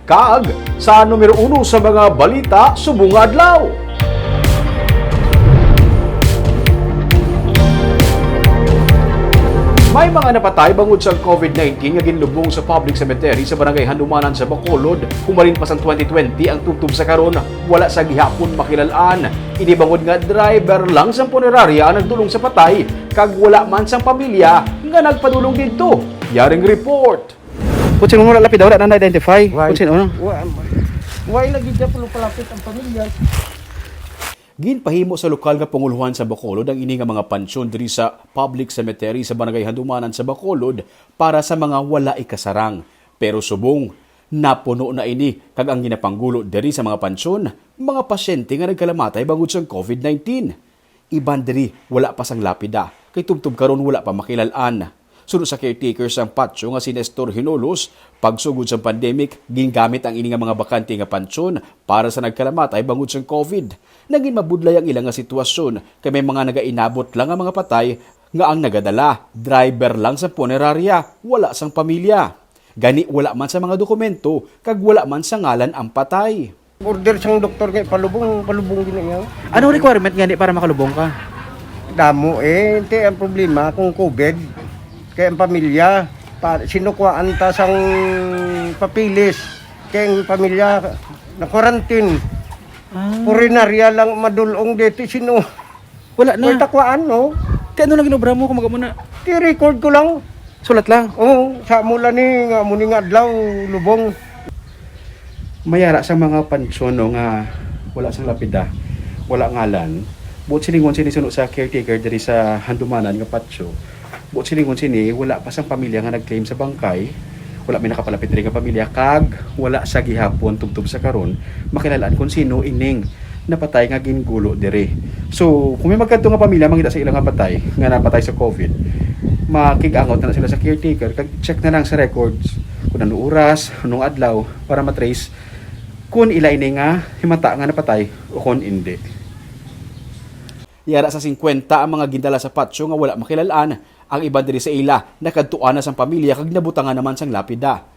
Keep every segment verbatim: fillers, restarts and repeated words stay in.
Kag sa numero uno sa mga balita subong nga adlaw. May mga napatay bangod sa covid nineteen nga ginlubong sa public cemetery sa Barangay Handumanan sa Bacolod. Humalin pa sang twenty twenty ang tubtob sa karon, wala sa gihapon makilal-an. Ini bangod nga driver lang sang punerarya ang nagdulong sa patay, kag wala man sang pamilya nga nagpadulong didto. Yaring report. Kung sino wala lapida, wala na na-identify. Why? Kung sino, no? Wa-, why lagi dyan pulo palapit ang pamilya? Ginpahimo sa lokal nga panguluhan sa Bacolod ang ini nga mga pansyon diri sa public cemetery sa Barangay Handumanan sa Bacolod para sa mga wala ikasarang. Pero subong, napuno na ini, kag ang ginapanggulo diri sa mga pansyon, mga pasyente nga nagkalamatay bangod sang covid nineteen. Iban diri wala pa sang lapida, kay tubtob karon wala pa makilal-an. Suno sa caretaker sang patio nga si Nestor Hinolos, pagsugod sang pandemic, gingamit ang ini nga mga bakante nga pansyon para sa nagkalamatay bangod sang covid. Nagin mabudlay ang ila nga sitwasyon, kay may mga nagainabot lang nga mga patay nga ang nagadala, driver lang sa punerarya, wala sang pamilya. Gani, wala man sa mga dokumento, kag wala man sa ngalan ang patay. Order sang doktor nga ipalubong, palubong gina iya. Anong requirement gani para makalubong ka? Damo eh. Ito ang problema kung covid. Kaya ang pamilya, pa, sinukuhaan ta sang papilis. Kaya ang pamilya, na-quarantine. Ah. Punerarya lang madulong dito, sino? Wala na. May takwaan, no? Ti ano lang ginobra mo kung magamo na? Ti record ko lang. Sulat lang? Oo, sa mula ni, nga, muni nga adlaw, lubong. Mayara sa mga pansyon, no, nga wala sang lapida, wala ngalan. Buot silingon sini suno sa caretaker diri sa Handumanan nga patio. Buot silingon sini, wala pa sang pamilya nga nag-claim sa bangkay. Wala may nakapalapit diri nga pamilya, kag wala sa gihapon tubtob sa karon makilal-an kung sino ining napatay nga gingulo diri. So, kung may magkadto nga pamilya mangita sa ila nga patay, nga napatay sa covid, makig-angot na, na sila sa caretaker, kag check na lang sa records kung anong oras, anong adlaw, para matrace kung ila ini nga himata nga napatay o kung indi. Yara sa singkwenta ang mga gindala sa patio nga wala makilal-an. Ang iban diri sa ila nakadtuan na sang pamilya kag nabutangan naman sang lapida.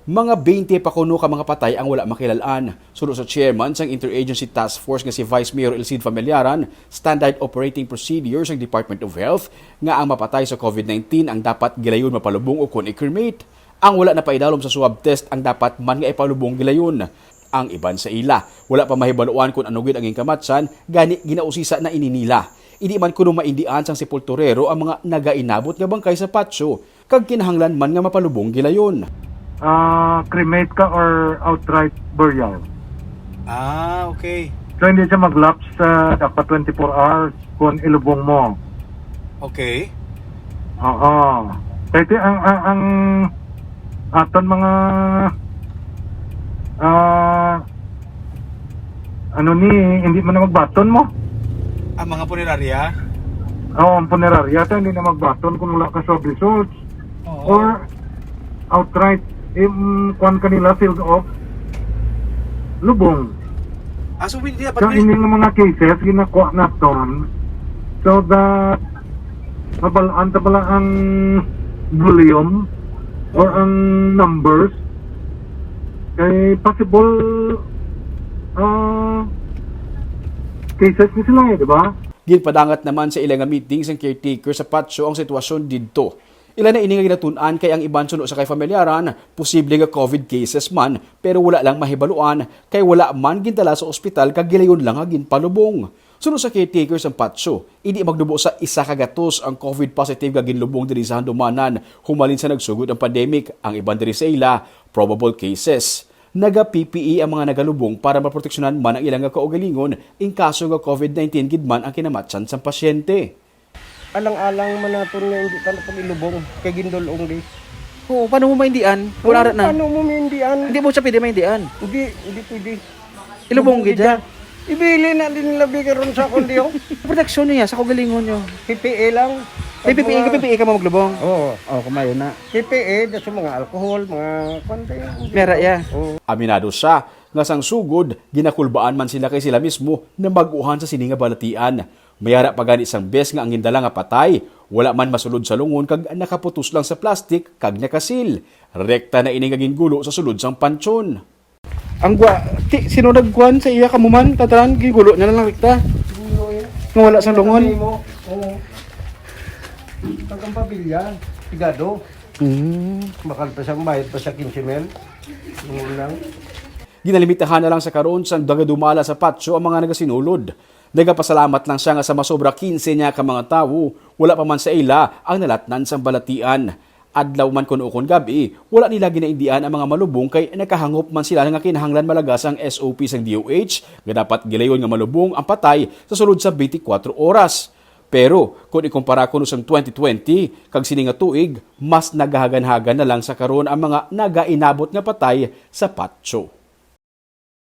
Mga twenty pa kuno ka mga patay ang wala makilal-an. Suno sa chairman sang Interagency Task Force nga si Vice Mayor Elcid Familiaran, standard operating procedure sang Department of Health nga ang mapatay sa covid nineteen ang dapat gilayon mapalubong ukon i-cremate. Ang wala napaidalom sa swab test ang dapat man nga ipalubong gilayon. Ang iban sa ila, wala pa mahibaluan kon ano gid ang ginkamatsan, gani ginausisa na ini nila. Indi man kuno maindian sang sepulturero ang mga nagainabot nga bangkay sa patio, kag kinahanglan man nga mapalubong gilayon. Ah, cremate ka or outright burial? Ah, okay. So, hindi siya mag-lapse sa dapat twenty-four hours kung ilubong mo. Okay. Oo. Kaya ti-, ang, ang, ang aton mga, ah, ano ni, hindi man na magbaton mo. Ang mga punerarya? Oo, ang punerarya, ta, hindi na magbaton kung wala ka swab results. Oo. Or outright, im, kuwan kanila, sealed off, lubong. Ah, so, hindi dapat. So, may ining mga cases, ginakuha naton so that mabal-an ta pala ang volume or ang numbers. Kay possible, ah, cases ni sila, eh, di ba? Ginpadangat naman sa ila nga meeting sang caretaker sa patio ang sitwasyon didto. Ila na ini nga ginatun-an kay ang iban suno sa kay familyaran, posible nga covid cases man, pero wala lang mahibaluan kay wala man gindala sa ospital kag gilayon lang nga ginpalubong. Suno sa caretaker sang patio, indi magnubo sa isa ka gatos ang covid positive nga ginlubong diri sa Handumanan humalin sa nagsugod ang pandemic. Ang iban diri sa ila, probable cases. Naga-P P E ang mga nagalubong para maproteksyonan man ang ilang nga kaugalingon in kaso nga covid nineteen gid man ang kinamatsan sang pasyente. Alang-alang man naton nga hindi ta na pag-ilubong kay gindulong di. Oo, paano mo maindian? Wala Oo, ra na. Paano mo maindian? Hindi mo siya pwede maindian. Hindi, hindi pwede. Ilubong gid siya. Ibili na din labi karon sa kundi, oh. Proteksyon niya sa kaugalingon niyo. P P E lang. May P P E, Mga ka P P E ka mo maglubong. Oo. Oh, kumayo na. P P E, da sa mga alcohol, mga kwan kayo. Mera, ya. Oo. Aminado siya nga sang sugod, ginakulbaan man sila kay sila mismo na mag-uhan sa sini nga balatian. Mayara pa gani sang bes nga ang gindala nga patay, wala man masulod sa lungon kag nakaputos lang sa plastik kag nakasil. Rekta na ini nga gingulo sa sulod sang pansyon. Ang gwa, ti, sino nagkuan sa iya, kamuman, tatran, gigulo niya lang rekta. Siguro eh. Nga wala sang lungon. Sabi mo, oo. Ang kampamilya, sigado. Hmm. Bakal pa siyang bayad pa sa quince mil. Lungon lang. Ginalimitahan na lang sa karon sang nagadumala sa patio ang mga nagasinulod. Nagapasalamat lang siya nga sa masobra quince niya ka mga tawo, wala pa man sa ila ang nalatnan sang balatian. Adlaw man kuno kon gab-i, wala nila ginaindian ang mga malubong kay nakahangop man sila nga kinahanglan malaga sang S O P sang D O H nga dapat gilayon nga malubong ang patay sa sulod sa twenty-four oras. Pero kung ikumpara kuno sang twenty twenty kag sini nga tuig, mas nagahaganhagan na lang sa karon ang mga nagainabot nga patay sa patio.